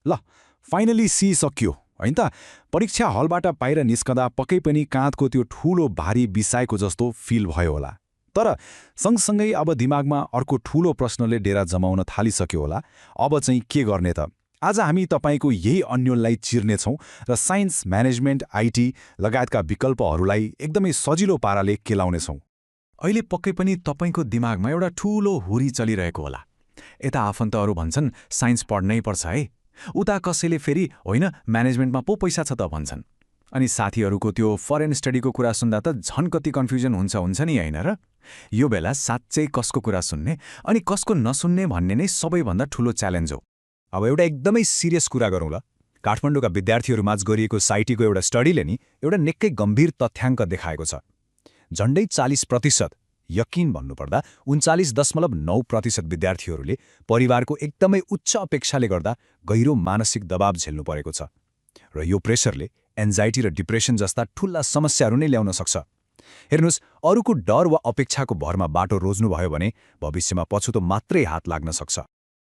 ल फाइनली सिसक्यो हैन त। परीक्षा हलबाट बाहिर निस्कँदा पक्कै पनि काँधको त्यो ठूलो भारी बिसाएको जस्तो फिल भयो होला। तर सँगसँगै अब दिमागमा अर्को ठूलो प्रश्नले डेरा जमाउन थालिसक्यो होला, अब चाहिँ के गर्ने त? आज हामी तपाईँको यही अन्योललाई चिर्नेछौँ र साइन्स, म्यानेजमेन्ट, आइटी लगायतका विकल्पहरूलाई एकदमै सजिलो पाराले केलाउनेछौँ। अहिले पक्कै पनि तपाईँको दिमागमा एउटा ठूलो हुरी चलिरहेको होला। यता आफन्तहरू भन्छन् साइन्स पढ्नै पर्छ है, उता कसैले फेरि होइन म्यानेजमेन्टमा पो पैसा छ त भन्छन्। अनि साथीहरूको त्यो फरेन स्टडीको कुरा सुन्दा त झन् कति कन्फ्युजन हुन्छ नि होइन र? यो बेला साँच्चै कसको कुरा सुन्ने अनि कसको नसुन्ने भन्ने नै सबैभन्दा ठूलो च्यालेन्ज हो। अब एउटा एकदमै सिरियस कुरा गरौँ ल। काठमाडौँका विद्यार्थीहरूमाझ गरिएको साइटीको एउटा स्टडीले नि एउटा निकै गम्भीर तथ्याङ्क देखाएको छ। झण्डै 40%, यकिन भन्नुपर्दा 39.9% विद्यार्थीहरूले परिवारको एकदमै उच्च अपेक्षाले गर्दा गहिरो मानसिक दबाव झेल्नु परेको छ। र यो प्रेसरले एन्जाइटी र डिप्रेसन जस्ता ठूला समस्याहरू नै ल्याउन सक्छ। हेर्नुस्, अरूको डर वा अपेक्षाको भरमा बाटो रोज्नुभयो भने भविष्यमा पछुतो मात्रै हात लाग्न सक्छ।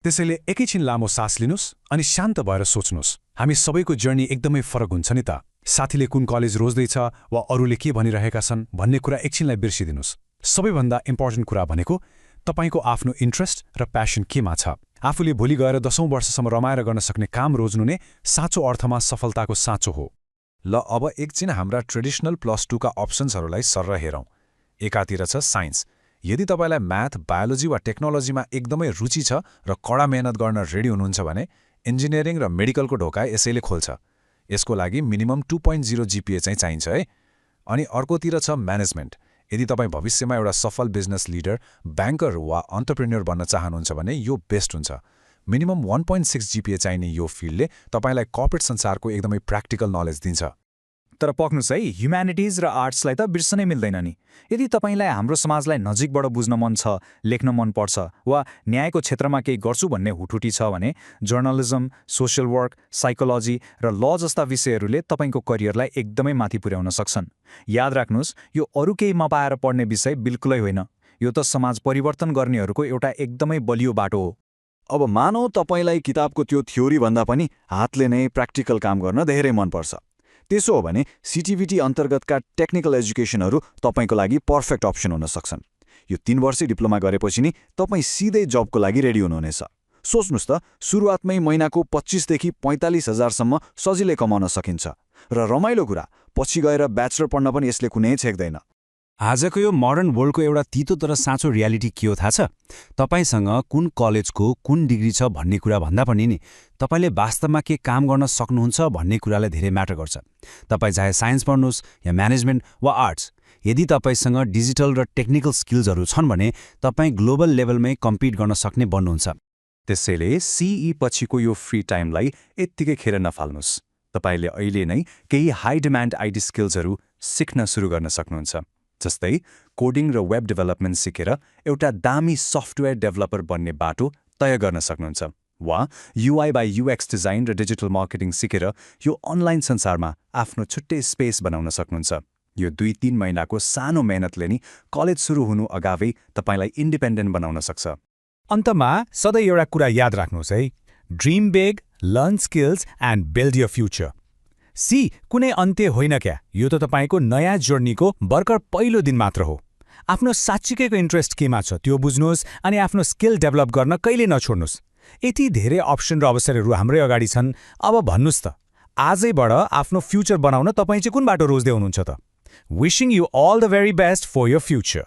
त्यसैले एकैछिन लामो सास लिनुस् अनि शान्त भएर सोच्नुस्। हामी सबैको जर्नी एकदमै फरक हुन्छ नि त। साथीले कुन कलेज रोज्दैछ वा अरूले के भनिरहेका छन् भन्ने कुरा एकछिनलाई बिर्सिदिनुस्। सबैभन्दा इम्पोर्टेन्ट कुरा भनेको तपाईको आफ्नो इन्ट्रेस्ट र प्यासन केमा छ। आफूले भोलि गएर 10औं वर्षसम्म रमाएर गर्न सक्ने काम रोज्नु नै साँचो अर्थमा सफलताको साँचो हो। ल अब एकछिन हाम्रा ट्रेडिसनल +2 का अप्सन्सहरूलाई सर्र हेरौँ। एकातिर छ साइन्स। यदि तपाईँलाई म्याथ, बायोलोजी वा टेक्नोलोजीमा एकदमै रुचि छ र कडा मेहनत गर्न रेडी हुनुहुन्छ भने इन्जिनियरिङ र मेडिकलको ढोका यसैले खोल्छ। यसको लागि मिनिमम 2.0 GPA चाहिँ चाहिन्छ है। अनि अर्कोतिर छ म्यानेजमेन्ट। यदि तपाईँ भविष्यमा एउटा सफल बिजनेस लिडर, ब्याङ्कर वा अन्टरप्रेन्योर बन्न चाहनुहुन्छ भने यो बेस्ट हुन्छ। मिनिमम 1.6 GPA चाहिने यो फिल्डले तपाईँलाई कर्पोरेट संसारको एकदमै प्र्याक्टिकल नलेज दिन्छ। तर पक्नुस् है, ह्युम्यानिटिज र आर्ट्सलाई त बिर्सनै मिल्दैन नि। यदि तपाईँलाई हाम्रो समाजलाई नजिकबाट बुझ्न मन छ, लेख्न मन पर्छ वा न्यायको क्षेत्रमा केही गर्छु भन्ने हुटुटी छ भने जर्नलिजम, सोशल वर्क, साइकोलोजी र ल जस्ता विषयहरूले तपाईँको करियरलाई एकदमै माथि पुर्याउन सक्छन्। याद राख्नुस्, यो अरू केही मपाएर पढ्ने विषय बिल्कुलै होइन। यो त समाज परिवर्तन गर्नेहरूको एउटा एकदमै बलियो बाटो हो। अब मानौ तपाईँलाई किताबको त्यो थ्योरी भन्दा पनि हातले नै प्र्याक्टिकल काम गर्न धेरै मनपर्छ। त्यसो हो भने सिटिभिटी अन्तर्गतका टेक्निकल एजुकेसनहरू तपाईँको लागि पर्फेक्ट अप्सन हुन सक्छन्। यो 3 वर्षे डिप्लोमा गरेपछि नि तपाईँ सिधै जबको लागि रेडी हुनुहुनेछ। सोच्नुस् त, सुरुवातमै महिनाको 25,000 देखि 45,000सम्म सजिलै कमाउन सकिन्छ। र रमाइलो कुरा, पछि गएर ब्याचलर पढ्न पनि यसले कुनै छेक्दैन। आजको यो मोडर्न वर्ल्डको एउटा तितो तर साँचो रियालिटी के हो थाहा छ? तपाईसँग कुन कलेजको कुन डिग्री छ भन्ने कुरा भन्दा पनि नि तपाईले वास्तवमा के काम गर्न सक्नुहुन्छ भन्ने कुरालाई धेरै म्याटर गर्छ। तपाईँ चाहे साइन्स पढ्नुहोस् या म्यानेजमेन्ट वा आर्ट्स, यदि तपाईसँग डिजिटल र टेक्निकल स्किल्सहरू छन् भने तपाईँ ग्लोबल लेभलमै कम्पिट गर्न सक्ने बन्नुहुन्छ। त्यसैले सिई पछिको यो फ्री टाइमलाई यत्तिकै खेर नफाल्नुहोस्। तपाईँले अहिले नै केही हाई डिमान्ड आइटी स्किल्सहरू सिक्न सुरु गर्न सक्नुहुन्छ। जस्तै कोडिङ र वेब डेभलपमेन्ट सिकेर एउटा दामी सफ्टवेयर डेभलपर बन्ने बाटो तय गर्न सक्नुहुन्छ। वा UI/UX डिजाइन र डिजिटल मार्केटिङ सिकेर यो अनलाइन संसारमा आफ्नो छुट्टै स्पेस बनाउन सक्नुहुन्छ। यो 2-3 महिनाको सानो मेहनतले नि कलेज सुरु हुनु अगावै तपाईँलाई इन्डिपेन्डेन्ट बनाउन सक्छ। अन्तमा सधैँ एउटा कुरा याद राख्नुहोस् है, dream big, learn skills and build your future. कुनै अन्त्य होइन क्या, यो त तपाईँको नयाँ जर्नीको भर्खर पहिलो दिन मात्र हो। आफ्नो साँच्चीकैको इन्ट्रेस्ट केमा छ त्यो बुझ्नुहोस् अनि आफ्नो स्किल डेभलप गर्न कहिले नछोड्नुहोस्। यति धेरै अप्सन र अवसरहरू हाम्रै अगाडि छन्। अब भन्नुहोस् त, आजैबाट आफ्नो फ्युचर बनाउन तपाईँ चाहिँ कुन बाटो रोज्दै हुनुहुन्छ त? Wishing you all the very best for your future.